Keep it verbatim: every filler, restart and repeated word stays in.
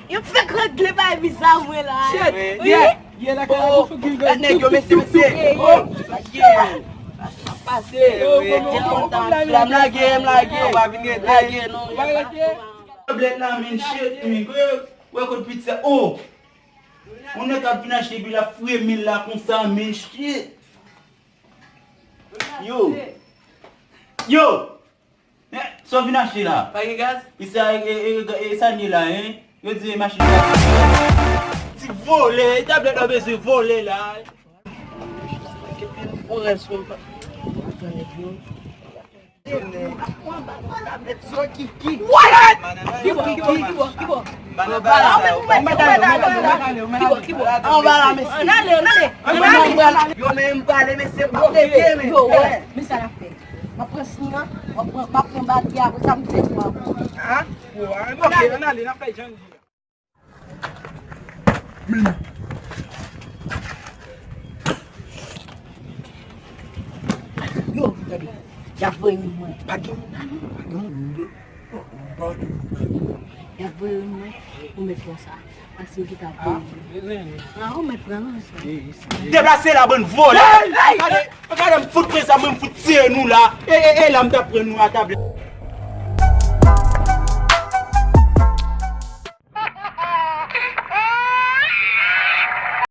Yo fèk regle bay bizarre mwen la. Shit, yeah. Yeah, la kala pou figi gad nèg yo, mesye, mesye. Yeah, yeah. Pase, wi. M lage, m lage. Ou pa vin rete. Lage, non. Tablèt la, men, shit, men. Wè kot pizza. Oh. On nèg ap vin achte, epi l ap fouye men l la konsa, men, shit. Yo. Yo. Eh, sa w vin achte la? Pa gen gaz? E sa, e, e, e, e sa n ye la, hein? Yo di machin la. Ti vòlè, e tablèt la bezwen vòlè la. Ki pil fò rès mwen pa. What? Ki bò, ki bò, ki bò, ki bò? Anba la, mesye. Ann ale, ann ale. Ann ale. Yo, men m pale, mesye, pou teke, men. Yo, wè, men sa n ap fè. M ap pran siy an, m ap pran, m ap pran bagi a, apre sa m fè pou an. Ah, bon, ah, ok, ann ale, n ap fè jan n di a. Yo, gade, y ap voye moun mwen. Pa gen moun, pa gen moun. Y ap voye moun mwen pou mèt pran sa. Paske yo gentan voye moun. Ah, ou mèt pran, non? Deplase la, bann vòlè. Gade, gade, m fout pran sa, mwen m fout tiye nou la. E, e, e la, m t ap pran nou a tablèt.